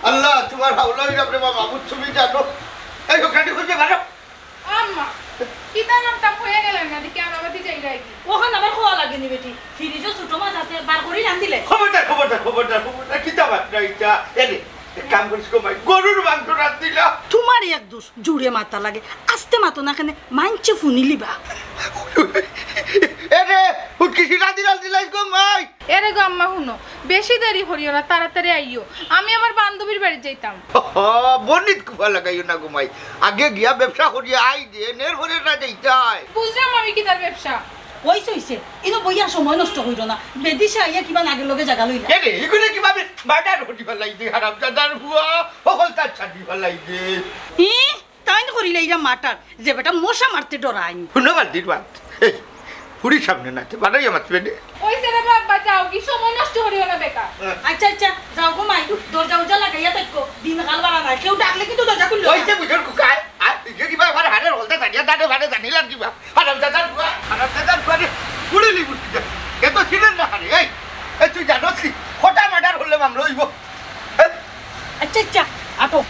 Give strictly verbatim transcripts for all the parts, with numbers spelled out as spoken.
আল্লাহ, তুমার হাওলা অইরাম রে বাবা, বুঝছো, তুমি জানো। এই হোকাটি খুঁজে বারো। আম্মা, কিতা নাম তা কইয়া গেলেন না, দেখি আমার বাতি যাই রাখি। অখান আবার কওয়া লাগেনি বেটি, ফ্রিজো ছোট মাছ আছে, বার করি রান্ধিলে। খবরদার, খবরদার, খবরদার, খবরদার, কিতা বাতরা ইতা? এরে, এক কাম করিস গো মাই, গরুর মাংস রান্ধিলা। তুমার এক দোষ, জুরে মাতা লাগে, আস্তে মাতো না কেনে, মাইনষে হুনিলিবা। এরে, হুটকিসি রান্ধি রান্ধিলাইস গো মাই। এরে গো আম্মা, হুনো, বেশি দেরি করিও না, তাড়াতাড়ি আইও। আমি আমার বান্ধবীর বাড়ি যাইতাম। হ, বনিত কুফা লাগাইও না গো মাই। আগে গিয়া ব্যবসা করিয়া আই দে, এর পরে না যাইতায়। বুঝলাম আমি কিতার ব্যবসা। অইছে, অইছে। ইনো বইয়া সময় নষ্ট করিও না। বেদিশা আইয়া কিবা নাগের লগে জাগা লইলা। এরে, ইগুরে কিভাবে মার্ডার করি ফালাই দে, হারামজাদার ফুয়া, হকলতা ছাড়ি ফালাই দে। ই? তাইন করিলে ইরা মার্ডার, যে বেটা মশা মারতে ডরাইন। হুনো বালতির বাত। এই, ফুড়ির সামনে না, তে বাড়াইয়া মাতবে নে। অইছে রে বাবা, যাও, কি সময় নষ্ট করিও না বেকার। আচ্ছা, আচ্ছা, যাও গো মাই, দরজা উজা লাগাইয়া থাকো, দিন কাল বাড়া নাই, কেউ ডাকলে কিন্তু দরজা খুললো না। অইছে বুঝর কুকায়, আর ইগে কিবা আমার হাড়ের হলদা জানিয়া দাঁড়ে বাড়ে জানিলাম কিবা। হারামজাদার ফুয়া, হারামজাদার ফুয়া রে, ফুড়ি লিবু তুই। এ তো ছিলেন না হারে, এই, এই তুই জানোস কি? কটা মার্ডার করলে মামলা অইবো? আচ্ছা, আচ্ছা, আটো।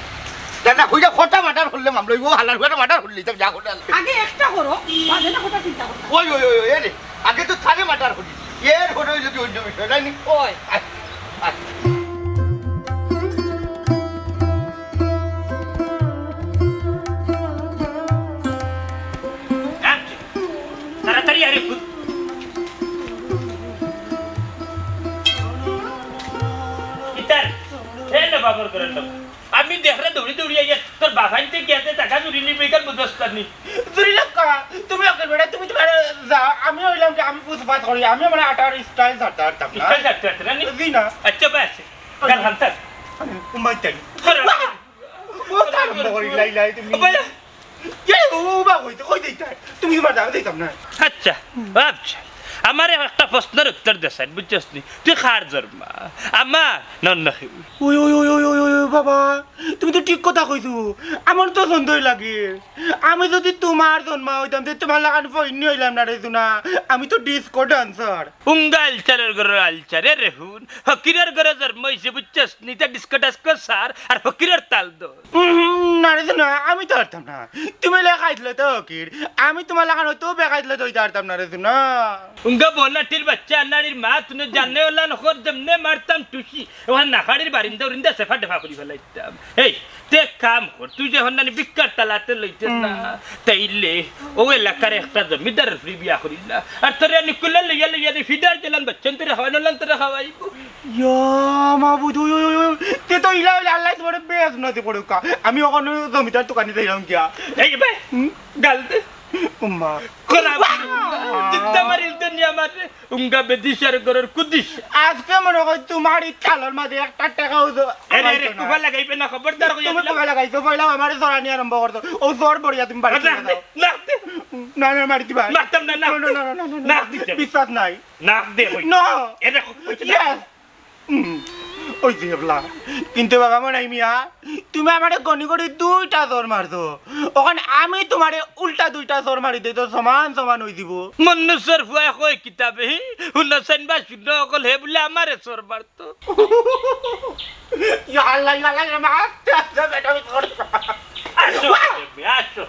না, না, কইরা কটা মার্ডার করলে মামলা অইবো? হালার ঘরে মার্ডার করলি, তো যা কটা। আগে একটা করো, বাদে না কথা চিন্তা করো। ওই, ওই, ওই, ওই, এরে, আগে তো থানে মার্ডার করি, এর ঘরে অইলে কি অন্য বিষয়, নাই নি? ওই। আয়, আয়। তাড়াতাড়ি আরে ভূত। কিতার? এ না বাবর করেন না। আমি দেখরে দৌড়ি দৌড়ি আইয়া তোর বাফাইনতে গিয়াতে টাকা চুরি নিবি, এখান বুঝস্তা নি। চুরি লোক কা, তুমি ওকে বেটা, তুমি তোমার যা, আমি অইলাম কি, আমি ফুটপাত করি, আমি আমার আটার স্টাইল ছাড়তে পারতাম না। স্টাইল ছাড়তে পারতে না নি? জি না। আচ্ছা, বাস। গান হান্তার। উমাইতাই। ও, তার মনে করি লাই লাই তুমি। এ, ও, ও বা কইতে, কই দিতাই? তুমি তোমার দাও দিতাম না। আচ্ছা, আচ্ছা। আমারে একটা প্রশ্নর উত্তর দে, স্যার, বুঝছস নি? তুই কার জন্মা? আমার না অন্য কেউ? ওই, ওই, ওই, বাবা, তুমি তো ঠিক কথা কইছো। আমার তো সন্দেহ লাগে। আমি যদি তোমার জন্মা অইতাম, তে তোমার লাখান ফইন্নি অইলাম না রে সোনা। আমি তো ডিস্কো ডান্সার। উঙ্গা আলচারের ঘরের আলচার, এ রে হুন। ফকিরের ঘরে জন্ম অইছে, বুঝছস নি? তা ডিস্কো ডাস্কো সার, আর ফকিরের তাল দো। উম, না রে সোনা, আমি তো পারতাম না। তুমি লে খাইতলে তো ফকির, আমি তোমার লাখান অত বেখাইতলে তো অইতে পারতাম না রে সোনা। উঙ্গা বনাটির বাচ্চা, নারীর মা, তুমি জানে ওলা নখর যেমনে মারতাম টুসি, ওখান নাখাড়ির বারিন্দা উরিন্দা সেফা ডেফা করি ফালাইতাম। এই, তে এক কাম কর, তুই যে হন্নানি ভিক্ষার তালাতে লইতে না, তাইলে ও এলাকার একটা জমিদারের ফুড়ি বিয়া করিলা। আর তোরে নিকুলা লইয়া লইয়া রে ফিডার দিলাম, বাচ্চন তোরে খাওয়াইলাম, তোরে খাওয়াইবো। ইয়া মাবুদ, ওই, ওই, ওই, ওই, তে তো ইলা অইলে আল্লাহ তোমারে বেশ নদী পড়ুকা। আমি ওখানে জমিদার দোকানে যাইলাম গিয়া। এই বে, হুম? গাল দে। উম্মা। কলা, জিদ্দা মারিল তো নিয়ে আমার রে। উঙ্গা বেদিশার ঘরের কুদিশ। আজকে মনে হয় তোমার এই তালর মাঝে একটা টাকাও দ-, এরে, এরে, হইতো না। কুফা লাগাইবে না, খবরদার কইয়া তুমি দিলাম। কুফা লাগাইছো, পয়লা আমারে জরানি আরম্ভ করছো। ও জোর বড়িয়া তুমি বাড়ি আচ্ছা, চলে যাও। না, না। না, না, মারি দিবা। মারতাম না, না। না, না, না, না, না, না। না দিতে। বিশ্বাস নাই। না দে কই। না। এরে, কই তো না। Yes। হুম, ওই যে এবলা। কিন্তু বাবা মনাই মিয়া, তুমি আমারে গনি গনি দুইটা চড় মারছো। অখন আমি তোমারে উল্টা দুইটা চড় মারি দেই, তো সমান সমান অই দিব। মন্নুসর ফুয়া কয় কিতাবে, হি? হুনছেন বা শুনো অকল হে বুলে আমারে চড় মারতো। ইয়া আল্লাহ, ইয়া আল্লাহ, ইয়া আল্লাহ, আস্তে, আস্তে, বেটা, আমি চড়। আসো, আসো।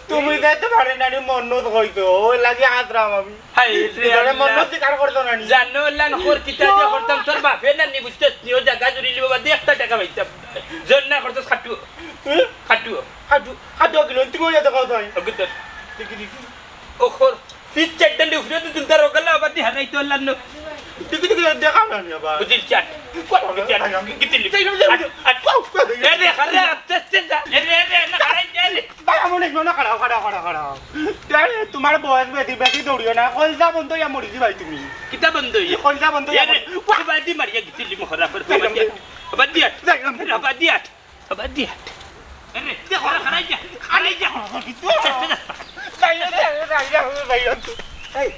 তুমি যে তোমারে নানি মন্নত কইতো, ওই লাগি আতরাম আমি। হায় রে নিজরে আল্লাহ। মন্নত স্বীকার করতো নানি। জানো আল্লাহ, নকর কিতা যে করতাম, তোর বাপে নানি বুঝতে নিও জায়গা জুড়ি লিব, বাদে একটা টাকা পাইতাম। জোর না করতো খাটু। হুম? খাটু। খাটু, খাটু কিলো, তুমি ওই জায়গা কও তাই। ওকে তোর। দেখি, দেখি। ও খোর। ফিস চারটা লিফরে তো তুমি তার ওখানে আবার দি হারাইতো আল্লাহ। দেখি, দেখি, দেখা না নি আবার। বুঝিল চাট। কোন বুঝিল চাট? কিতিলি? এই, এই, এই, আট, আট। এই, এই, এই। এ রে, আরে, আস্তে, আস্তে যা। এ রে, এ রে, না, হারাই যা রে। ভাই, আমি অনেক মনে খারাপ, খারাপ, খারাপ, খারাপ। আরে, তোমার বয়স বেশি, বেশি দৌড়িও না। কলজা বন্ধ ইয়া মরি যাবাই তুমি। কিতা বন্ধ ইয়া? কলজা বন্ধ ইয়া এ রে, মরি-, ও বাদি মারিয়া গেছিলি মহরা পর, যাইলাম বাদি রে। আট। বাদি আট। যাইলাম রে। বাদি আট। বাদি আট। এ রে, দেখো, হারাই যা, হারাই যা। যাইলাম, যাইলাম, যাইলাম, যাইলাম। এই,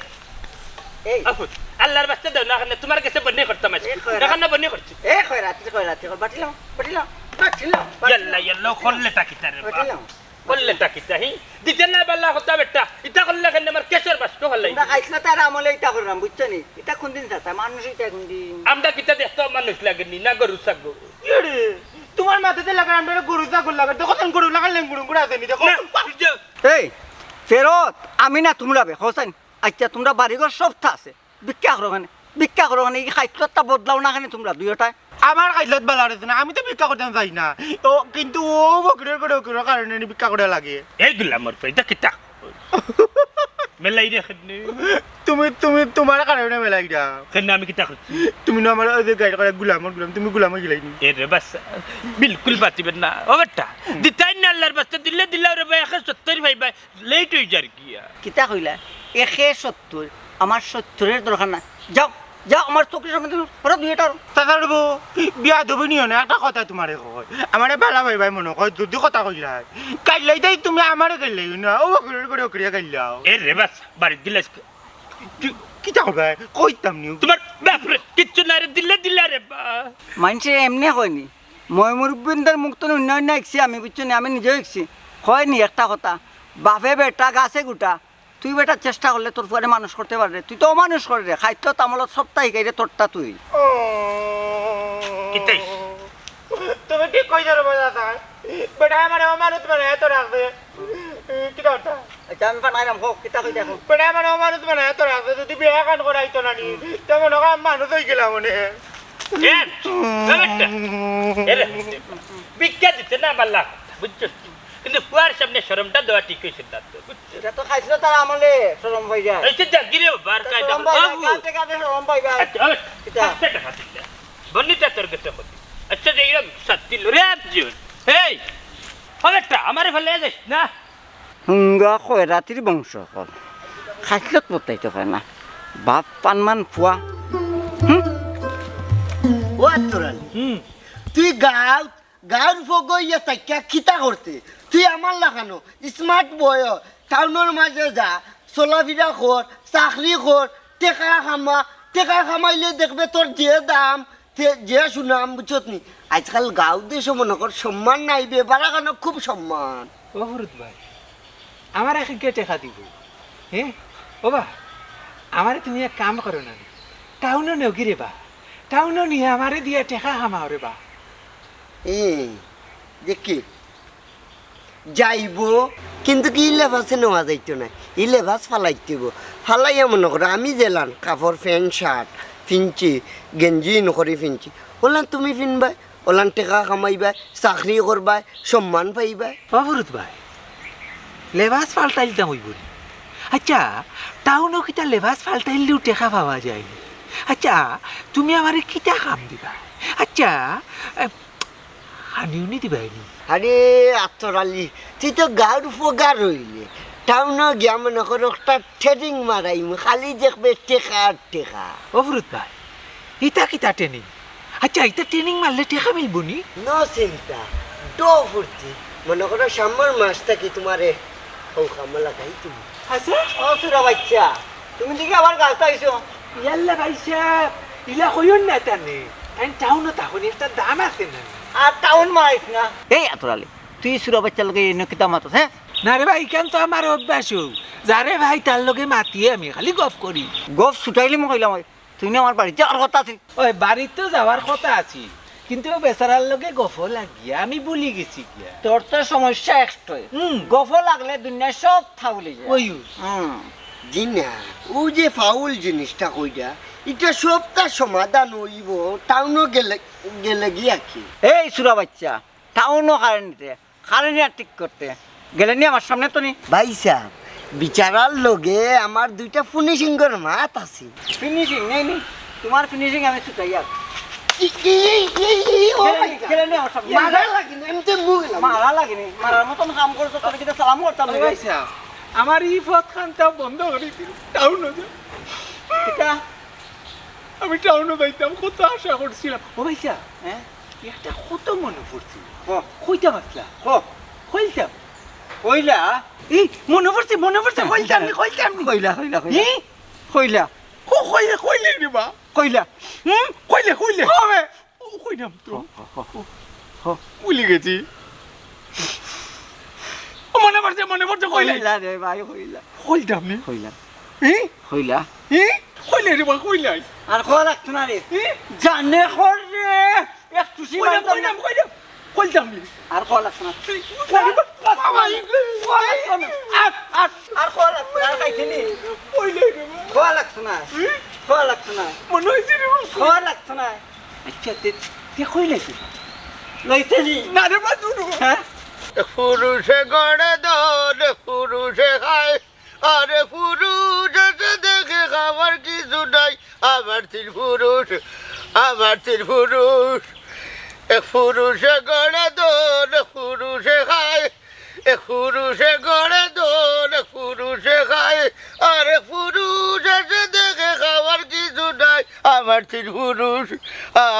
এই। আফু, আল্লাহর বাস্তে দেও না, এখানে তোমার কাছে বন্যা করতাম আজকে। এ, কয়রা। এখানে বন্যা করছি। এ, কয়রা, তুই কয়রা, তুই কয়রা, বাটিলাম, বাটিলাম, বাটিলাম, ইয়াল্লা, ইয়াল্লা, করলে তা কিতা রে বাপ? বাটিলাম। করলে তা কিতা, হি? দিতে না বালা কথা বেটা, ইতা করলে কেন আমার কেশর বাস্ত ভালাই? তোমরা খাইছ না তার আমলে ইতা করলাম, বুঝছো নি? ইতা কোন দিন যাতা? মানুষ ইতা কোন দিন? আমরা কিতা দেখতে মানুষ লাগেনি, না গরু ছাগল? ইয়ে রে, তোমার মাথাতে লাগার, আমরা গরু ছাগল লাগার, দেখো তো গরু লাগার লেঙ্গুড়ু গুড়া আছে নি, দেখো। না, সূর্য। এই, ফেরত, আমি না তুমরা বে, হোসেন। আচ্ছা, তুমরা বাড়িঘর সবতা আছে, ভিক্ষা করো কেনে? ভিক্ষা করো কেনে? এই খাইছলতটা বদলাও না কেনে তুমরা দুইওটায়? আমার খাইছলত বালা আছে না, আমি তো ভিক্ষা করতাম চাই না। ও, কিন্তু ও ফকিরর ঘরো ফকিরর কারণে নি ভিক্ষা করা লাগে। এই গুলামর পয়দা কিতা? মেলাইরা কেনে? তুমি, তুমি, তোমার কারণে মেলাইরা। কেনে আমি কিতা করছি? তুমি না আমার ওই যে গাইড করে গুলামর গুলাম, তুমি গুলাম অই গেলায় নি। এ রে বাস, বিলকুল বাঁচিবেন না। ও বেটা, দিতাই না আল্লাহর বাস্তে, দিলে দিলাও রে ভাই, একে সত্তর ভাই ভাই, লেট অই যার গিয়া। কিতা কইলা? একে সত্তর? আমার সত্তরর দরকার না। যাও, যাও, আমার চোখর সামনে থাকি সরো দুইওটা। তাছাড়া বউ, বিয়াদবি নিও না, একটা কথা তোমারে কই। আমারে বালা ভাই ভাই মনো কয়, যদি কথা কইলায়, কাইল্লাইতায় তুমি আমারে কাইল্লাইও না, ও ফকিরর ঘরো ফকিরে কাইল্লাও। এ রে বাস, বাড়িত গেলে আজকে কি, কিতা করবায়? কইতাম নি। তোমার বাপরে, কিচ্ছু না রে, দিলে দিলা রে বা। মাইনষে এমনে কয় নি, ময়-মুরব্বিনদের মুখ তনে হুনিয়া হুনিয়া শিখছি আমি, বুঝছো নি? আমি নিজেও শিখছি। কয় নি একটা কথা, বাপে বেটা গাছে গুটা, তুই বেটা চেষ্টা করলে তোর ফুয়ারে মানুষ করতে পাররে, তুই তো অমানুষ কররে, খাইছলত আমলত সবতা শিখাইরে তোরটা তুই। কিতাই? তুমি ঠিক কইছো রে বাবা, দাদা। বেটায় আমারে অমানুষ বানাইয়া তো রাখছে। কিতা অইছে? আচ্ছা, আমি বানাইলাম, হোক, কিতা কইতে এখন? বেটায় আমারে অমানুষ বানাইয়া তো রাখছে, যদি বিয়া খান করাইতো না নি, তেমন অয় মানুষ অই গেলাম মানে। এ, এ বেটা। এ রে, ভিক্ষা দিতে না আমার লাখ, বুঝছো? কিন্তু ফুয়ার সামনে শরমটা দেওয়া ঠিক অইছে না তো, বুঝছো? ইটা তো খাইছলতর আমলে শরম পাই যায়। এই যে জাগিরে বাবার কায়দা। শরম পাই যায়, বাবু। কাটে কাটে শরম পাই যায়। আচ্ছা, ওই, কিতা? পাঁচশো টাকা দিলে। বন্নিতা তোর গেছে কত? আচ্ছা, যে এরকম সাত দিল রে আর্জুন। এই, ও বেটা, আমারে ফেলে যাস না। হুঙ্গা খয়রাতির বংশ অকল। খাইছলত বদলাইতে পারে না। বাপ পানমান ফুয়া। হুম? ও আত্তরালি, হুম। তুই গাঁও গাঁওর ফগ অইয়া থাকিয়া কিতা করতে? তুই আমার লাখান smart boy, টাউনর মাঝে যা, চলাফিরা কর, চাকরি কর, টেকা কামা, টেকা কামাইলে দেখবে তোর যে দাম, তে-, যে সুনাম, বুঝছত নি? আজকাল গাঁও দেশো মনো কর সম্মান নাই বে, বারাখানো খুব সম্মান। ও ফুরুত ভাই, আমারে কিগিয়ে টেকা দিবো? হে? ও বা, আমারে তুমি এক কাম করো না নি, টাউনো নেওগি রে বা, টাউনো নিয়া আমারে দিয়া টেকা কামাও রে বা। এ, দেখি, যাইবো, কিন্তু কি ই লেবাসে নেওয়া যাইতো নায়, ই লেবাস ফালাইতে অইবো। ফালাইয়া মনো করো, আমি যেলান কাপড়, প্যান্ট, শার্ট ফিনছি, গেঞ্জি ইন করি ফিনছি, অলান তুমি ফিনবায়, অলান টেকা কামাইবায়, চাকরি করবায়, সম্মান পাইবায়। ও ফুরুত ভাই, লেবাস ফাল্টাইতাম অইবো নি? আচ্ছা, টাউনো কিতা লেবাস ফাল্টাইলেউ টেকা পাওয়া যায় নি? আচ্ছা, তুমি আমারে কিতা কাম দিবায়? আচ্ছা, এ, খানিউনি দিবায় নি? আরে আত্তরালি, তুই তো গাঁওর ফগা রইলে, টাউনো গিয়া মনো কর একটা ট্রেনিং মারাইমু, খালি দেখবে টেকা আর টেকা। ও ফুরুত ভাই, ইতা কিতা ট্রেনিং? আচ্ছা, ইতা ট্রেনিং মারলে টেকা মিলবো নি? No চিন্তা, ডো ফুর্তি। মনো করো সামর মাস থাকি তোমারে অউ কামো লাগাই তুমি। আচ্ছা? ও সুরা বাইচ্চা, তুমি দেখি আবার গাঁওত আইছো। ইয়াল্লা ভাইসাব, ইলা কইও না তানে। তাইন টাউনো থাকইন, একটা দাম আছে না? আর টাউন মারিস না। এই আত্তরালি, তুই সুরা বাইচ্চার লগে ইনো কিতা মাতস, হে? না রে ভাই, ইখান তো আমার অভ্যাস অউ। যারে ভাই তার লগে মাতি আমি খালি গফ করি। গফ ছুটাইলিমু কইলাম অউ। তুই না আমার বাড়িত যাওয়ার কথা আছিল। ওই বাড়িত তো যাওয়ার কথা আছিল, কিন্তু অউ বেচারার লগে গফো লাগিয়া আমি ভুলি গেছি গিয়া। তোর তো সমস্যা একটাই। হুম। গফো লাগলে দুনিয়ার সবতা ভুলি যায়। ওই। হুম। জি না, অউ যে ফাউল জিনিসটা কইরা, ইটা সবতা সমাধান অইবো, টাউনো গেলে, গেলে গিয়া কি? এই সুরা বাইচ্চা, টাউনো কারে নিতে, কারে নিয়া ঠিক করতে। গেলে নি আমার সামনে তো নি। ভাইসাব, বেচারার লগে আমার দুইটা ফিনিশিংর মাত আছে। ফিনিশিং নেই নি? তোমার ফিনিশিং আমি ছুটাইয়ার। ই, ই, ই, ই, ই, ও গেলে নি, ভাইসাব। গেলে নি আমার সামনে। মারা লাগে নি, এমনে মুখ না। মারা লাগে নি, মারার মতন কাম করছো, তোরে কিতা সালাম করতাম নি? ও ভাইসাব, আমার ই পথখানতা বন্ধ করি দিন, টাউনো যাও। কিতা? আমি টাউনো যাইতাম, কত আশা করছিলাম। ও ভাইসাব, হ্যাঁ? একটা কথা মনো পড়ছে। ক। কইতাম আছলা। ক। কইতাম। কইলা? এই, মনো পড়ছে, মনো পড়ছে, কইতাম নি, কইতাম নি। কইলা, কইলা, কইলা। ই? কইলা। ক-, কইলে, কইলে রে বা। কইলা। হুম? কইলে, কইলে। কবে? ও, কইলাম তো। হ, হ, হ, হ। ভুলি গেছি। ও, মনো পড়ছে, মনো পড়ছে, কইলে। কইলা রে ভাই, কইলা। কইতাম নি। কইলা। ই? কইলা। ই? কইলে রে বা, কইলাই। আর কওয়া লাগতো না রে। ই? জানে কর রে। এক চুষি কইলাম, মারতাম না। কইলাম, কইলাম। কইতাম নি। আর খাওয়া লাগতো না। কই, কই, কই, কই, আর, আর, আর খাওয়া লাগতো না, আর খাইতে নি। কই লই রে বা? খাওয়া লাগতো না। হুম? খাওয়া লাগতো না। মনে হইছে রে বা। খাওয়া লাগতো না। আচ্ছা, তে, তে কই লইছে? লইছে নি? না রে বা, দূর। হ্যাঁ? পুরুষে গড়ে দলে পুরুষে খায়। আরে পুরুষ এসে দেখে খাবার কিছু নাই। আমার তিন পুরুষ, আমার তিন পুরুষ। এক পুরুষে গড়ে দলে পুরুষে খায়। এক পুরুষে গড়ে দলে পুরুষে খায়। আরে পুরুষ এসে দেখে খাবার কিছু নাই। আমার তিন পুরুষ,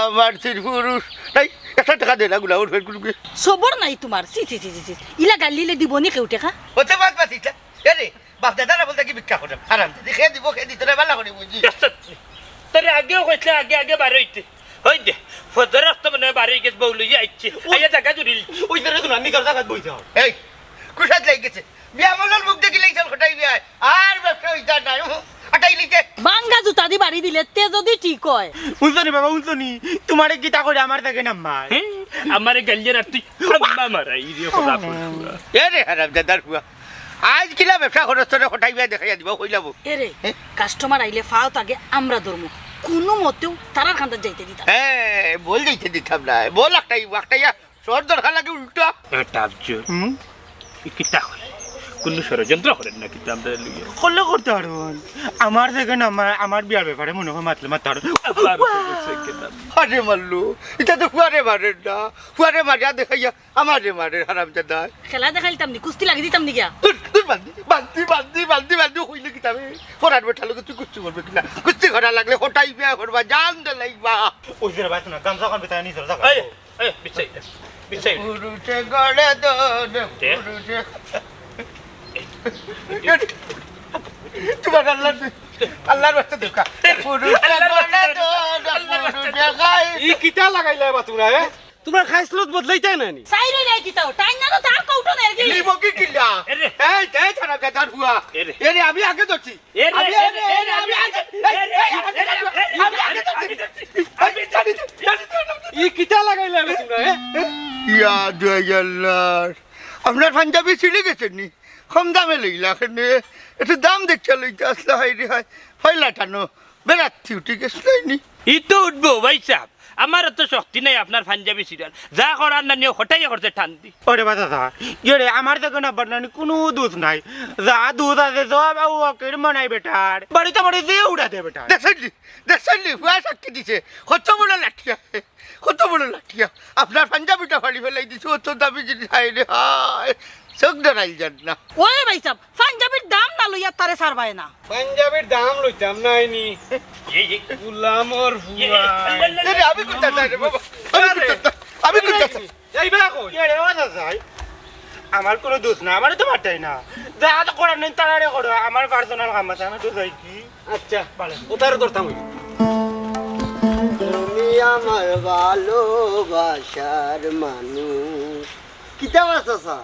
আমার তিন পুরুষ। নাই, একটা টেকা দে না, গুলা ওর ফের গুলুকে। সবর নাই তোমার। ছি, ছি, ছি, ছি, ছি। ইলা গালিলে দিব নি কেউ টেকা? ওতে বাদ বাতিটা। এরে, বাপ দাদারা বলতে কি ভিক্ষা করে? হারাম। যদি খেয়ে দিব, খেয়ে দিত না, ভালো করে বুঝি। তারে আগেও কইছিলে, আগে আগে বারইতে। ওই দে, ফজর অক্ত মনে হয় বারই গেছে, বউ লইয়া আইছে। আইয়া জাগা জুড়িল। ওই ধরে তো নানি কার জাগাত বইতে হয়। এই, কুশাদ লাগি গেছে। বিয়া মলার মুখ দেখিলেই চল খটাই বিয়ায়। আর ব্যবসা হইতা নাই। হুম, আটাই লিতে। বাঙ্গা জুতা দি বাড়ি দিলে, তে যদি ঠিক হয়। হুনছো নি বাবা, হুনছো নি? তোমারে কিতা করে আমার জাগে নাম্বার? হ্যাঁ, আমারে গালিয়ে আর তুই আম্মা মারাই রে, খোদা ফুলফুলা। এ রে হারাম দাদার ফুয়া। আইজ কিলা ব্যবসা খরচ তোরে খটাই বিয়া দেখাইয়া দিবা, কইলাবো। এ রে, হ্যাঁ? কাস্টমার আইলে ফাও তাগে আমরা ধরমু। কোনো মতেও তারার কান্দাত যাইতে দিতাম। হ্যাঁ, বল যাইতে দিতাম না। বল একটাই, একটাই সর দরকার লাগে উল্টা। এ টাপজু। হুম? ই কিতা করে? কোনো ষড়যন্ত্র করেন না কিতা আমরা লইয়া? করলে করতে পারবো। আমার জাগে নাম্বার, আমার বিয়ার ব্যাপারে মনে হয় মাতলে মাততে পারো। আবার উঠে গেছে কিতা? আরে মারলো। এটা তো ফুয়ারে মারের না। ফুয়ারে মারিয়া দেখাইয়া আমারে মারের হারামজাদায়। খেলা দেখাইতাম নি, কুস্তি লাগি দিতাম নি গিয়া। দূর, দূর, বান্দি, বান্দি, বান্দি, বান্দি, বান্দি, কইলে কিতা বে? ফরার বেটা লগে তুই কুস্তি করবে কিনা? কুস্তি করা লাগলে খটাই বিয়া করবা, জান দে লাইবা। ওই যে রে ভাই, না, গামছা কান বেটা নিজের জাগা। এই, এই, বিছাই দে, বিছাই দে। পুরুষে গড়ে দলে দে। পুরুষে। তোমার আল্লাহর, আল্লাহর বাস্তে দেখা। পুরুষে আল্লাহর বাস্তে গড়ে দলে দে, আল্লাহর বাস্তে পুরুষে খায়। ই কিতা লাগাইলা বা তোমরা, হ্যাঁ? তোমার খাইছলত বদলাইতায় না নি? চাইরে নাই কিতাও, টাইম না তো তার কৌটো নেই কি? নিব কি কিলা? এরে। এই, এই, ছাড়া গাধার ফুয়া। এরে। এরে, আমি আগে ধরছি। এরে, আমি, এরে, এরে, এরে, এরে, আমি আগে, এই, এরে, এই, এরে, আমি আগে ধরছি। আমি জানি, জানি, জানি, জানি। ই কিতা লাগাইলা রে তোমরা, হ্যাঁ? ইয়া দুয়াইয়াল্লাহ। আপনার পাঞ্জাবি ছিঁড়ি গেছে নি? কম দামে লইলা কেনে? একটু দাম দেখিয়া লইতা আছলা, হায় রে হায়। পয়লা টানো, বেড়াচ্ছি উঠি গেছলাই নি। ই তো উঠবো ভাই সাহেব, আমার অত শক্তি নাই আপনার পাঞ্জাবি ছিঁড়ার। যা করার না নিয়ে হটাইয়া করছে টান দি। ওরে বা দাদা, ইয়ে রে, আমার দেখো না বদনানি কোনো দোষ নাই। যা দোষ আছে সব ওকের মনাই বেটার। বাড়িতে বাড়ি দিয়ে উড়া দে বেটার। দেখছেন নি? দেখছেন নি? ফুয়া সাক্ষী দিছে। কত বড় লাঠিয়া। কত বড় লাঠিয়া। আপনার পাঞ্জাবিটা ফাড়ি ফেলাই দিছে, অত দামি জিনিস, হায় রে হায়। চোখ ডরাইল যান না। ওই ভাই সাহেব, পাঞ্জাবির দাম না লইয়া তারে ছাড়বায় না। পাঞ্জাবির দাম লইতাম না আইনি। এই, এই। গুলামর এই, এই, ফুয়া। আল্লাহ, আল্লাহ, এরে, আমি কুত্তা চাই রে বাবা। আমি আরে। কুত্তা চাই। আমি কুত্তা চাই। এই বা কই? এরে, ও না যাই। আমার কোনো দোষ না, আমারে তো মারতায় না। যা তো করার নাই, তাড়াতাড়ি করো। আমার পার্সোনাল কাম আছে, আমি তো যাই কি? আচ্ছা, ভালো। ও তার ধরতাম হইল। তুমি আমার ভালোবাসার মানুষ। কিতা বা চাচা?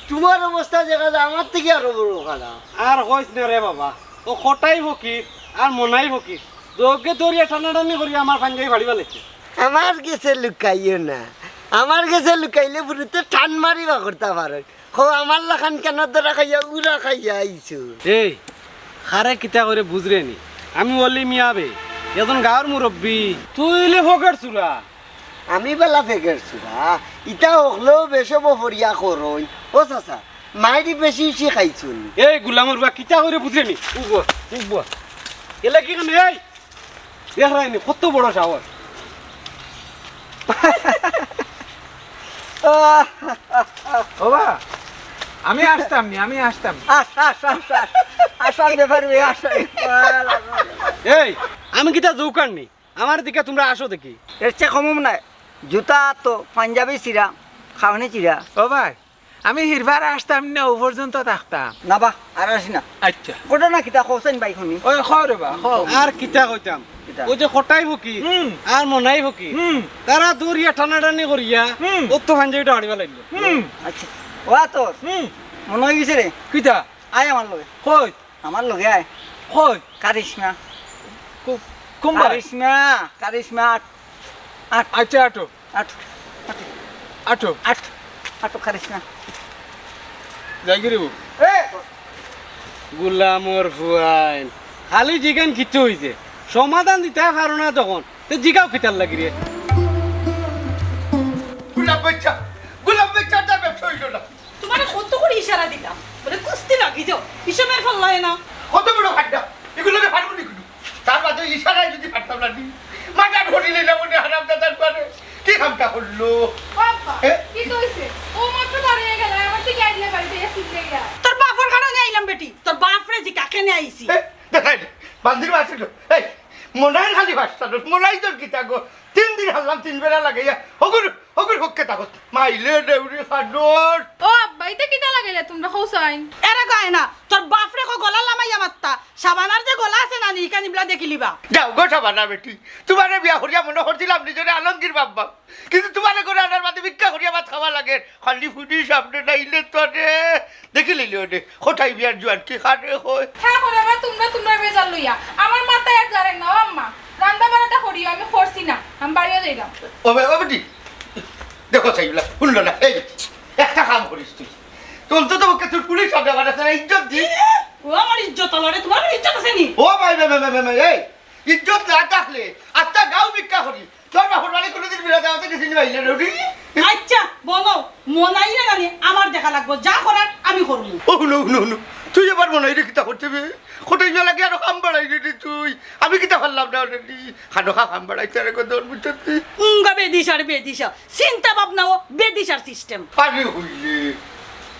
তোমার অবস্থা দেখা যায় আমার থেকে আরো বড় খারাপ। আর কইস না রে বাবা, ও কটাই ফকির আর মনাই ফকির, দুইওগে দরিয়া টানাটানি করি আমার পাঞ্জাবি ফাড়িবা লাগছে। আমার গেছে লুকাইও না, আমার গেছে লুকাইলে বুড়িতে টান মারিবা করতা পারো। কও আমার লাখান কেনে ধরা খাইয়া উড়া খাইয়া আইছো। এই, কারে কিতা কইরে বুঝরে নি? আমি অলি মিয়া বে, একজন গাঁওর মুরব্বি। তুই অইলে ফকের চুরা। আমি বালা ফেকের চুরা, ইতা হকলেও বেশে বফরিয়া করইন। ও চাচা, মাইরি বেশি বেশি খাইছুন। এই গুলামর বা কিতা কইরে বুঝরে নি? উবা, উবা। এলা কি কেনে? এই, দেখরায় নি, কত বড় সাহস। ও বা, আমি আসতাম নি, আমি আসতাম। আস, আস, আস, আস। আসার ব্যাপারে, আস। এই, আমি কিতা জোকার নি? আমার দিকে তোমরা আসো দেখি। এর চেয়ে কমম নাই। জুতা তো পাঞ্জাবি চিরা, খাওনি চিরা। ও ভাই, আমি হিরবার আসতাম না, ও পর্যন্ত থাকতাম। না বা, আর আসি না। আচ্ছা। ঘটনা কিতা কওছেন ভাই হুনি? ওই কও রে বা, কও। আর কিতা কইতাম? কিতা? ওই যে কটাই ফকির, হুম। আর মনাই ফকির, হুম। তারা দরিয়া টানাটানি করিয়া, হুম। ও তো পাঞ্জাবিটা ফাড়িবা লাগলো। হুম। আচ্ছা। ওয়া তোর, হুম। মনে হই গেছে রে। কিতা? আয় আমার লগে। কই? আমার লগে আয়। কই? কারিশমা। কো-, কোন বায়? কারিশমা, কারিশমা, আট, আট। আচ্ছা, আটো। আট, আট। আটো। আট, আটো খারিস না। যাই গিরি বউ। এ! গুলামর ফুয়াইন। খালি জিগান কিতা অইছে? সমাধান দিতা পারো না যখন, তে জিগাও কিতার লাগি রে? গুলাম বেচ্চা, গুলাম বেচ্চা, তার ব্যবসা অইল না। তুমারে কত করি ইশারা দিতাম, বলে কুস্তি লাগি যাও, হিসাবের ফল্লায় না। কত বড় ফাড্ডা, এগুলোকে ফাড়বো নি কুনু? তার বাদে ইশারায় যদি ফাড়তাম না নি, মাথা ধরি নিলাম ওটা হারাম দাদার পারে। কি কামটা করলো? বাবা, এ? কি কইছে? ও মাত্র বার হয়ে গেল, আমার দিকে আইলে বাড়িতে এসে দিয়ে গেল। তোর বাপর কারণে আইলাম বেটি, তোর বাপরে জিকা কেনে আইছি। এ, দেখাই দে, বান্দির মাছ ছিল। এই, মনাই খালি ভাসতাম, মনাই তোর কিতা গো? তিন দিন হারলাম, তিন বেলা লাগাইয়া, হগুর, হগুর হককে তাকত। মাইলে দেউরি খাদর। ও আব্বা, ইতা কিতা লাগাইলা তুমরা, কও চাইন? এরা গায় না, তোর বাপরে কো গলা লামাইয়া মাত্তা। সাবানার যে গলা আছে না নি, ইখান ইবলা দেখিলিবা। যাও গো সাবানা বেটি, তুমারে বিয়া করিয়া মনে করছিলাম নিজরে আলমগীর বাব্বা, কিন্তু তুমারে করে আনার বাদে ভিক্ষা করিয়া ভাত খাওয়া লাগে। খালি ফুডি সামনে নাইলে তোরে দেখি লইলে ওরে। কোথায় বিয়ার জোয়ান কি খারে হয়? হ্যাঁ, করে আবার তুমরা, তুমরা বেজার লইয়া। আমার মাথায় আর জারে না, ও আম্মা। রান্দা বাড়াটা করিও, আমি করছি না। আমি বাড়িও যাইলাম। ও বে-, ও বেটি, দেখো চাইবলা, শুনলো না। এই, একটা কাম করিস তুই। তুই অন্তত পক্ষে তোর পুলিশ সামনে আমার একটা ইজ্জত দি। ও আমার ইজ্জত আলারে, তুমার ইজ্জত আছে নি? ও ভাই, ভাই, ভাই, ভাই, ভাই, এই, ইজ্জত না থাকলে আস্তা গাঁও ভিক্ষা করি। তোর বাপর বাড়ি কোনোদিন বিরাট আমাদের গেছিনি ভাই, রে, রুটি? আচ্ছা, বলো, মনাইরে নানি আমার দেখা লাগবো, যা করার আমি করমু। ও হুনো, হুনো, হুনো, তুই আবার মনাইরে কিতা করতে বে? কোথায় গিয়া লাগে আরো কাম বাড়াই রে তুই? আমি কিতা পারলাম না ওরে দি? খানো খা কাম বাড়াইতে আরে কত দৌড় বুঝতে? উঙ্গা বেদিশার বেদিশা, চিন্তা ভাবনাও বেদিশার সিস্টেম। আরে হইলে।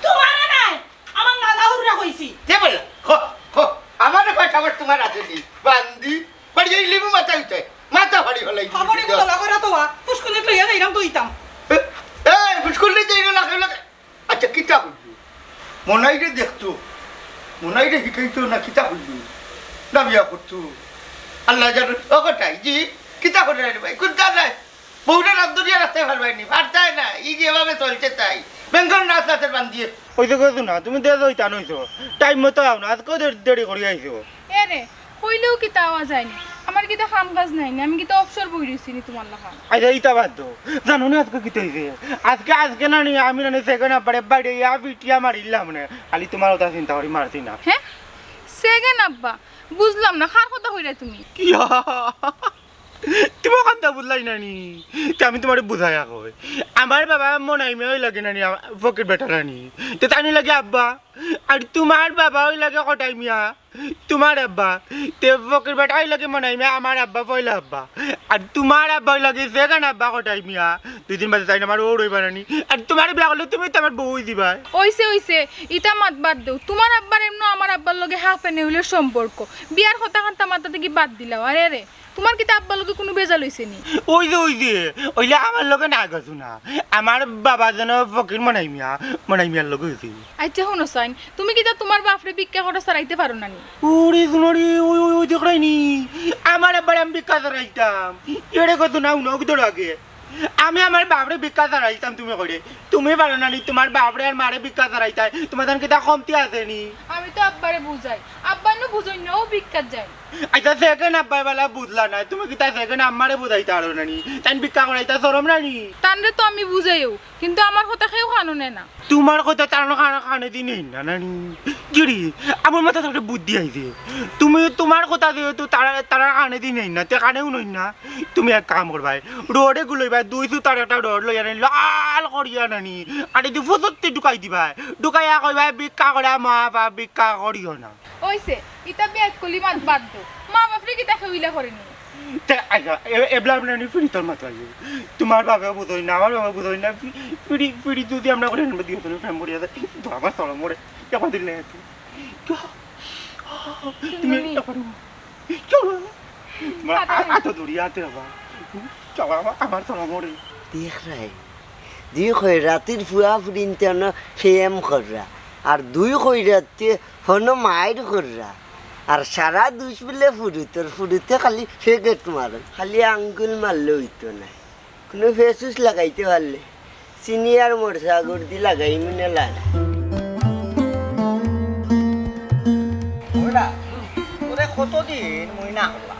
তুমারে নাই, আমার নানা হুররা কইছি। কে বললা? খো, খো, আমার কয় সাহস তুমার আছে নি? বান্দি, বাড়ি এই লেবু মাথা উঠে, মাথা ফাড়ি ফেলাই দিবি। খবরে তো। গলা করা তো ওয়া, ফুসকুনি লইয়া যাইলাম তো ইতাম। এ, এ, ফুসকুনি যাই না, লাগে, লাগে। আচ্ছা, কিতা করবি? মনাইরে দেখতো, মনাইরে শিখাইতো না, কিতা করবি? না বিয়া করতো। আল্লাহ জানো, ও কোথায়? জি, কিতা করে রে ভাই? কোনটা নাই? বউটা রাত ধরিয়া রাখতে পারবায় নি, পারতায় না। এই যেভাবে চলছে তাই। বেঙ্গল নাচ নাচের বান্দিয়ে। ওই যে কইছো না, তুমি দেশ ওই টান হইছো। টাইম মতো আও না, আজকেও দেরি, দেরি করি আইছো। এ রে, কইলেও কিতা আওয়া যায়নি? আমার কিতা কাম কাজ নাই নি? আমি কিতা অবসর বই রইছি নি তোমার লাখান? আচ্ছা, ইটা বাদ দাও। জানো না আজকে কিতা হইছে? আজকে, আজকে না নি, আমি না নি সেকেন্ড আব্বারে বাইরে ইয়া পিটিয়া মারিলাম না। খালি তোমার কথা চিন্তা করি মারছি না। হ্যাঁ? সেকেন্ড আব্বা? বুঝলাম না, কার কথা কইরায় তুমি? কিয়া? তুমি অখানতা বুঝলায় না নি? তে আমি তোমারে বুঝাইয়া কই। আমার বাবা মনাইমে ওই লাগে না নি, আমা-, ফকির বেটা না নি। তে তাইন ওই লাগে আব্বা। আর তোমার বাবা ওই লাগে কটাই মিয়া, তোমার আব্বা। তে ফকির বেটা ওই লাগে মনাইমে আমার আব্বা পয়লা আব্বা। আর তোমার আব্বা ওই লাগে সেকেন্ড আব্বা কটাই মিয়া। দুই দিন বাদে তাইন আমার ওর হইবা না নি। আর তোমারে বিয়া করলে তুমি তো আমার বউ হই দিবায়। ওইছে, ওইছে, ইতা মাত বাদ দেও। তোমার আব্বার এমনে আমার আব্বার লগে হাফ এনে হইলে সম্পর্ক। বিয়ার কথা কান্তা মাথা থাকি বাদ দিলাও। আরে রে, তোমার কিতা আব্বার লগে কুনু বেজাল অইছে নি? ওই যে, ওই যে, ওইলে আমার লগে না গেছো না। আমার বাবা যেন ফকির মনাই মিয়া, মনাই মিয়ার লগে অইছে। আচ্ছা, হুনো চাইন, তুমি কিতা তোমার বাপরে ভিক্ষা করা ছাড়াইতে পারো না নি? ওরে হুনো রে, ওই, ওই, ওই দেখরায় নি? আমার আব্বারে আমি ভিক্ষা ছাড়াইতাম। এরে কত না, হুনো, ওকে ধরো আগে। আমি আমার বাপরে ভিক্ষা ছাড়াইতাম, তুমি কইরে। তুমি পারো না নি, তোমার বাপরে আর মারে ভিক্ষা ছাড়াইতায়। তোমার জান কিতা কমতি আছে নি? আমি তো আব্বারে বুঝাই। আব্বা নু বুঝইন না, ও ভিক্ষাত যায়। আচ্ছা, সেকেন্ড আব্বায় বালা বুঝলা না। তুমি কিতা সেকেন্ড আম্মারে বুঝাইতা পারো না নি? তাইন ভিক্ষা করাইতা শরম না নি? তানরে তো আমি বুঝাইও, কিন্তু আমার কথা কেউ কানো নেয় না। তোমার কথা তারা কানে, কানে দি নেইন না, না নি? কিরে, আমার মাথাত একটা বুদ্ধি আইছে। তুমি তোমার কথা যেহেতু তারা, তারা কানে দি নেইন না, তে কানেও নইন না। তুমি এক কাম করবায়, রডে গুলইবায়, দুই সুতার একটা রড লইয়া নেই, লাল করিয়া নানি, আর এই যে ফুসুত্তি ঢুকাই দিবায়, ঢুকাইয়া কইবায়, "ভিক্ষা করা মা বাপ, ভিক্ষা করিও না।" ওইছে, ইতা বেয়াক্কলি মাত বাদ দেও। মা বাপরে কিতা কেউ ইলা করে নি? তে আইসা, এ-, এবলা আমরা নি ফিরি তোর মাথা আইসা। তোমার বাবা বুঝই না, আমার বাবা বুঝই না, ফি-, ফিরি, ফিরি যদি আমরা করে আনবো, দিও তুমি প্রেম করিয়া যায়, তো আমার শরম করে, চাপা দিলে এত। তুমি তুমি এটা করো। চলো। তোমার আ-, আ-, আতো দড়ি আতে বাবা। চলো, আমার, আমার শরম করে। দেখরায়, দুই খয়রাতির ফুয়া ফুরিন্তে অনো প্রেম কররা, আর দুই খয়রাতে হনো মাইর কররা, আর সারা দুষ বুলে ফুরুতর, ফুরুতে খালি ফেগেট মারো, খালি আঙ্গুল মারলে অইতো নায়। কুনু ফেসুস লাগাইতে পারলে, চিনি আর মরচা গুড় দি লাগাইমু নে লাড়া। ওরা, তোরে কতদিন মুই না করলাম।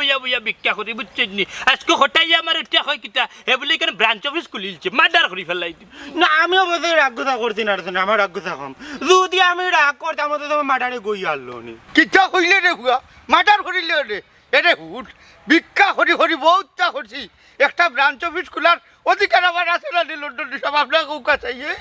বইয়া বইয়া ভিক্ষা করি, বুঝছইন নি? আইজকু কটাইয়া আমারে ইটা কয় কিতা, হে বুলে ইখান ব্রাঞ্চ অফিস খুলিলছে, মার্ডার করি ফালাই দিমু। না, আমি অবশ্যই রাগ গুছা করছি না রে, আমার রাগ গুছা কম। যদি আমি রাগ করতাম, তো আমার মার্ডারে গই আনলো নি। কিতা কইলে রে হুয়া? মার্ডার করিলে রে? এরে হুট, ভিক্ষা করি করি বউততা করছি। একটা ব্রাঞ্চ অফিস খুলার অধিকার আমার আছে না নি, লন্ডনী সাব? আপনার কউক্কা চাইয়ে।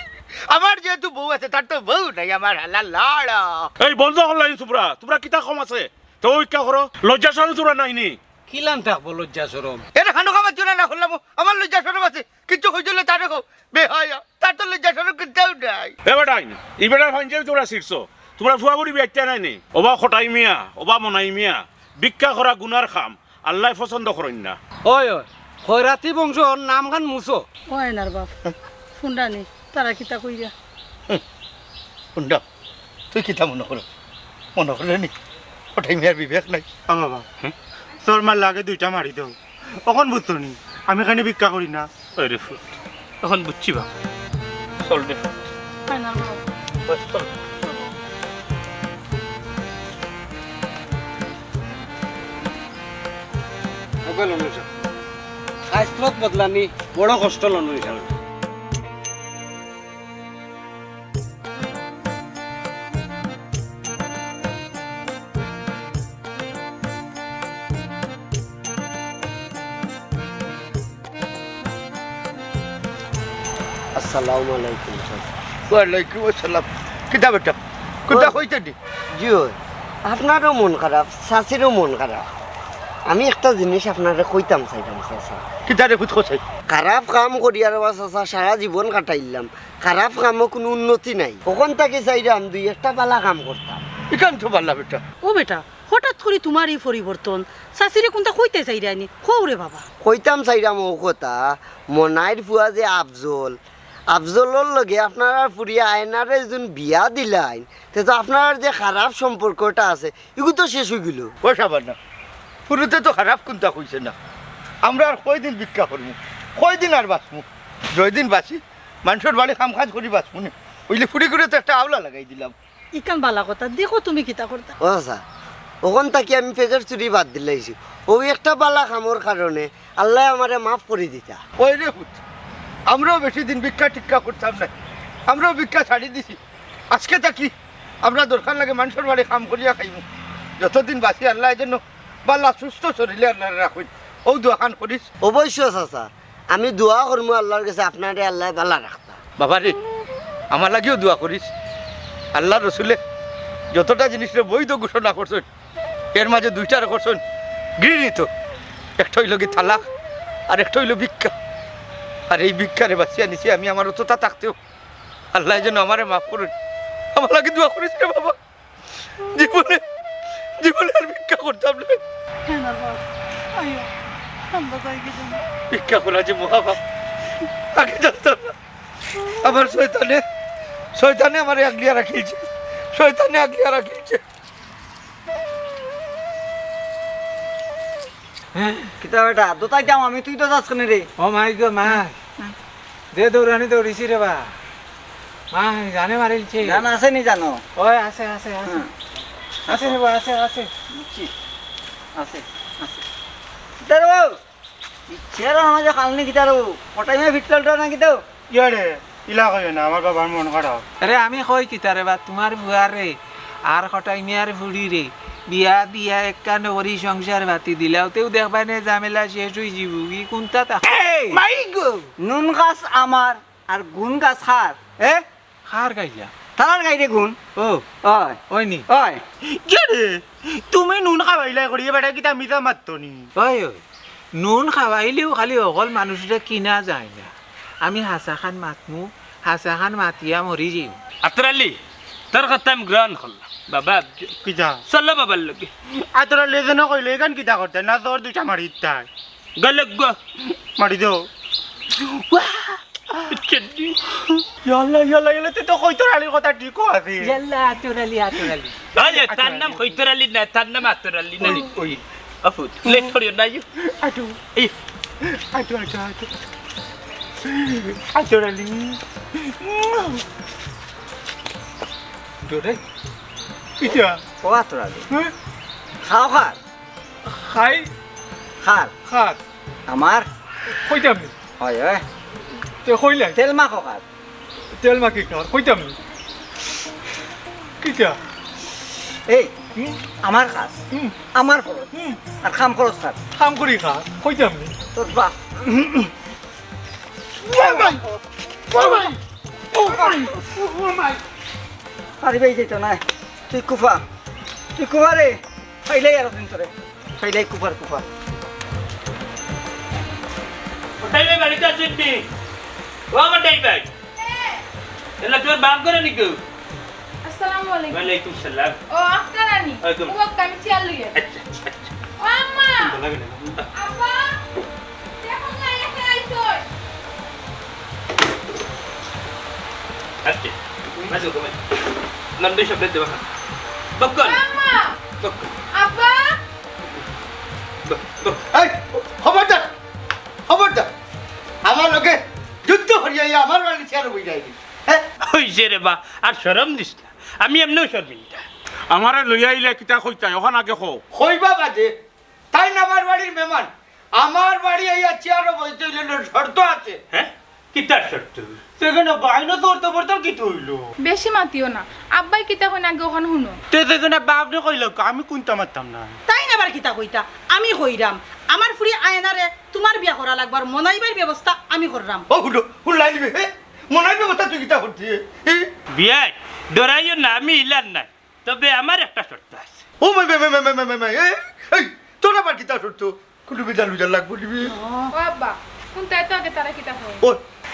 আমার যেহেতু বউ আছে, তার তো বউ নাই, আমার হালা লাড়া। এই বন্ধ করলাইন তুমরা, তুমরা কিতা কম আছে? তেউ ভিক্ষা করো, লজ্জা শরম তুমরা নাই নি? কিলান থাকবো লজ্জা শরম? এরে খানো খাবার জন্য না করলাম, আমার লজ্জা শরম আছে। কিচ্ছু কইতে অইলে তারে কও, বেহায়া, তার তো লজ্জা শরম কিচ্ছু নাই। এ বেটাইন, ই বেটার পাঞ্জাবি তুমরা ছিড়ছো, তুমরা ফুয়া বুড়ি বিয়াইতা নাই নি? ওবা কটাই মিয়া, ওবা মনাই মিয়া, ভিক্ষা করা গুনার কাম, আল্লায় পছন্দ করইন না। ওই, ওই, খয়রাতি বংশর নামখান মুছো। ও আয়নার বাপ, ফোনটা নি, তারা কিতা কইরা? হুন্ডা, তুই কিতা মনো করো? মনো করলে নি? কটাই মিয়ার বিবেক নাই। আ বাবা, তোর মার লাগে দুইটা মারি দেও। অখন বুঝছো নি? আমি এখানে ভিক্ষা করি না। ওই রে ফুট, অখন বুঝছি বাবা। চল রে ফুট। আয়নার বাপ। বাস, চল। খাইছলত বদলানি বড় কষ্ট লনু হিসাবে। আসসালামু আলাইকুম, চাচা। ওয়ালাইকুম আসসালাম। কিতা বেটা? কিতা ওই। কইতে দি? জি অয়, আপনারও মন খারাপ, চাচিরও মন খারাপ। আমি একটা জিনিস আপনারে কইতাম চাইতাম, চাচা। কিতা রে পুত, কও চাই? খারাপ কাম করিয়া রে বা, চাচা, সারা জীবন কাটাইলাম। খারাপ কামো কুনু উন্নতি নাই। অখন থাকি চাইরাম দুই একটা বালা কাম করতাম। ইখান তো বালা বেটা। ও বেটা, হঠাৎ করি তুমার ই পরিবর্তন, চাচিরে কুনতা কইতায় চাইরায়নি? কও রে বাবা। কইতাম চাইরাম অউ কথা, মনাইর ফুয়া যে আফজল, আফজলর লগে আপনারার ফুড়ি আয়নারে যুন বিয়া দিলাইন, তে তো আপনারার যে খারাপ সম্পর্কটা আছে, ইগু তো শেষ অইগেলো। ও শাবানা, ফুরুতে তো খারাপ কুনতা কইছে না। আমরা আর কয়দিন ভিক্ষা করমু, কয়দিন আর বাঁচমু? যয়দিন বাঁচি, মানষর বাড়ি কাম-কাজ করি বাঁচমু নি। অইলে ফুড়িগুরে তো একটা আওলা লাগাই দিলাম। ইখান বালা কথা, দেখো তুমি কিতা করতায়। ও চাচা, অখন থাকি আমি পেজর চুরি বাদ দিলাইছি। অউ একটা বালা কামর কারণে আল্লায় আমারে মাফ করি দিতা। ওই রে পুত, আমরাও বেশি দিন ভিক্ষা-টিক্ষা করতাম নায়, আমরাও ভিক্ষা ছাড়ি দিছি। আজকে থাকি আমরা দরকার লাগে মানষর বাড়ি কাম করিয়া খাইমু। যতদিন বাঁচি আল্লায় যেন বালা সুস্থ শরীলে আল্লায় রাখইন। অউ দোয়াখান করিস। অবশ্য চাচা, আমি দোয়া করমু আল্লার গেছে আপনারে আল্লায় বালা রাখতা। বাবা রে, আমার লাগিও দোয়া করিস। আল্লার রসুলে যতটা জিনিসরে বৈধ ঘোষণা করছইন, এর মাঝে দুইটারে করছইন ঘৃণিত। একটা অইলো গি তালাক, আর একটা অইলো ভিক্ষা। আর এই ভিক্ষারে বাঁচিয়া নিছি আমি আমার অতটা থাকতেও। আল্লায় যেন আমারে মাফ করইন। আমার লাগি দোয়া করিস রে বাবা। জীবনে, জীবনে আর ভিক্ষা করতাম না। হ্যাঁ না বাবা, আইও, আমরা যাই কি জন্য? ভিক্ষা করা যে মহাপাপ, আগে জানতাম না। আমার শয়তানে, শয়তানে আমারে আগলিয়া রাখিলছে, শয়তানে আগলিয়া রাখিলছে। কিতা বেটা, দোতাইতাম আমি, তুই তো যাস কেনে রে? ও মাই গো মা, যে দৌড়ানি দৌড়িছি রে বা, মা জানে মারিলছে। জান আছে নি জানো? ওই আছে, আছে, আছে। হ্যাঁ। আছে রে বা, আছে, আছে। বুঝছি। আছে, আছে। কিতা রে বা? ইচ্ছের মাঝে খালনি কিতা রে বা? কটাই মে ফিটকালটা না কিতা? ইয়ারে, ইলা কইও না, আমার বাবার মন খারাপ। আরে আমি কই কিতা রে বা, তুমার বুয়ারে আর কটাই মিয়ার ফুড়িরে বিয়া দিয়া একখান করি সংসার পাতি দিলাও, তেউ দেখবায় নে ঝামেলা শেষ অইযিবো। ই কুনতা তা? এই! মাই গো! নুন গাছ আমার আর গুণ গাছ কার? এ? কার গাইলা? তারার গাইরে গুণ। ও। অয়। অয় নি? অয়। কিরে? তুমি নুন খাওয়াইলাই করি, এ বেটা কিতা মিছা মাততো নি? অয়, অয়। নুন খাওয়াইলেও খালি হকল মানুষরে কিনা যায় না। আমি হাছাখান মাতমু, হাছাখান মাতিয়া মরি যাইমু। আতর আলী, তোর কথা আমি গ্রহণ করলাম। বাবা, কিতা? চলো বাবার লগে। আতর আলী যেন কইলে, এখান কিতা করতে? না তোর দুইটা মারি দিতাই। গেলে গো। মারি দেও। ওয়া! ইয়াল্লা, ইয়াল্লা, ইয়াল্লা, তুই তো কইতর আলীর কথা ঠিকও আছে। ইয়াল্লা, আতর আলী, আতর আলী। আরে, তার নাম কইতর আলী না, তার নাম আতর আলী না। ওই, ওই। আফু, লেট করিও না, ইউ। আটু। এই। আটু, আটু, আটু। আতর আলী। দৌড়াই। ইটা। ও আতর আলী। হ্যাঁ? খাও খার। খাই। খার। খার। আমার। কইতাম নি। হয়, হয়। তে কইলাই। তেল মাখো খার। তেল মাখি খার। কইতাম নি। কিতা? এই, হুম? আমার কাজ। হুম। আমার খরচ। হুম। আর কাম খরচ খার। কাম করি খার। কইতাম নি। তোর বাপ। ও মাই! ও মাই! ও মাই! ও মাই! আরে ভাই, যেত না। তুই কুফা। তুই কুফা রে। খাইলাই আরো দিন তোরে। খাইলাই কুফার কুফা। ওটাই ভাই বাড়িতে আছেন নি? ও আমার ডাই ভাই। এলা তোর বাপ করে নি কেউ? আসসালামু আলাইকুম। ওয়ালাইকুম সালাম। ও, আপনারা নি? ওয়ালাইকুম। ও, আমি চেয়ার লইয়া। আচ্ছা, আচ্ছা। ও, আম্মা। ভালো লাগে না। আব্বা, দেখো না, একে আইছই। আচ্ছা। মাঝে ঘুমাই। লম্বে সব দেওয়া খান। বক্কন। ও, আম্মা। বক্কন। আব্বা। বক, বক। এই, খবরদার। খবরদার। আমার লগে যুদ্ধ করিয়া ইয়া আমার বাড়ি চেয়ারো বই যায়নি। হ্যাঁ? হইছে রে বা, আর শরম দিস না। আমি এমনেও শরমিন্দা। আমারে লইয়া আইলে কিতা কইতায়, অখান আগে কও। কইবা বাদে, তাইন আমার বাড়ির মেহমান। আমার বাড়ি আইয়া চেয়ারো বইতে অইলে শর্ত আছে। হ্যাঁ? কিতার শর্ত? সেখানে বাইনো তোর তো বর্তন কিতা অইলো? বেশি মাতিও না, আব্বায় কিতা কইন আগে অখান হুনো। তে সেখানে বাপরে কইলাউক্কা, আমি কুন্তা মাততাম না। তাইন আবার কিতা কইতা? আমি কইরাম, আমার ফুড়ি আয়নারে তুমার বিয়া করা লাগবো, আর মনাইবার ব্যবস্থা আমি কররাম। ও হুনো, হুনলাই নিবে, হে? মনাইবার ব্যবস্থা তুই কিতা করতে, হে? বিয়াই, ডরাইও না, আমি ইলার নায়। তবে আমার একটা শর্ত আছে। ও মাই, মাই, মাই, এ, এই, তোর আবার কিতা শর্ত? কুনু বিজাল উজাল লাগবো নিবে? ও আব্বা, হুনতায় তো আগে তারা কিতা কয়। ও,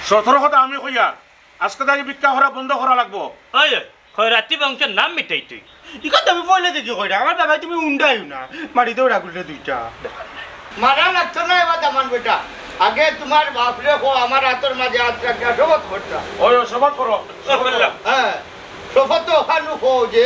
সতর্কতা আমি কইয়ার, আজকে থাকি ভিক্ষা করা বন্ধ করা লাগবো। ওই, ওই, খয়রাতি বংশর নাম মিটাই তুই। ইখান তো আমি পয়লা থাকি কইরাম, আমার বাবায় তুমি উন্ডাইও না, মারি দেও রাগুলরে দুইটা। মারা লাগতো না এবার দামান বেটা, আগে তুমার বাপরে কও আমার আতর মাঝে আত রাখিয়া শপথ করতা। ওই, ওই, শপথ করো। ও, করলাম। হ্যাঁ, শপথ তো অখানউ কও যে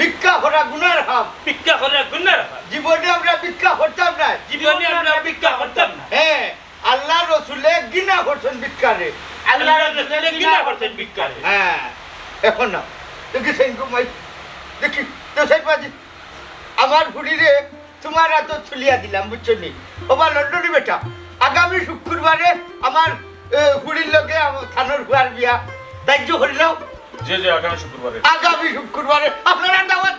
ভিক্ষা করা গুনার কাম। ভিক্ষা করা গুনার কাম। জীবনে আমরা ভিক্ষা করতাম না। জীবনে আমরা ভিক্ষা করতাম না। হ্যাঁ, আল্লার রসুলে ঘৃণা করছইন ভিক্ষারে। আল্লার রসুলে ঘৃণা করছইন ভিক্ষারে। হ্যাঁ, এখন না। দেখি সেঙ্গু মাই, দেখি, তো সেই পাজি, আমার ফুড়িরে তুমার আতো তুলিয়া দিলাম, বুঝছো নি? ওবা লন্ডনি বেটা, আগামী শুক্রবারে আমার, এ, ফুড়ির লগে আমার থানোর ফুয়ার বিয়া। ধার্য করিলাও। জি, জি, আগামী শুক্রবারে। আগামী শুক্রবারে আপনারা দাওয়াত।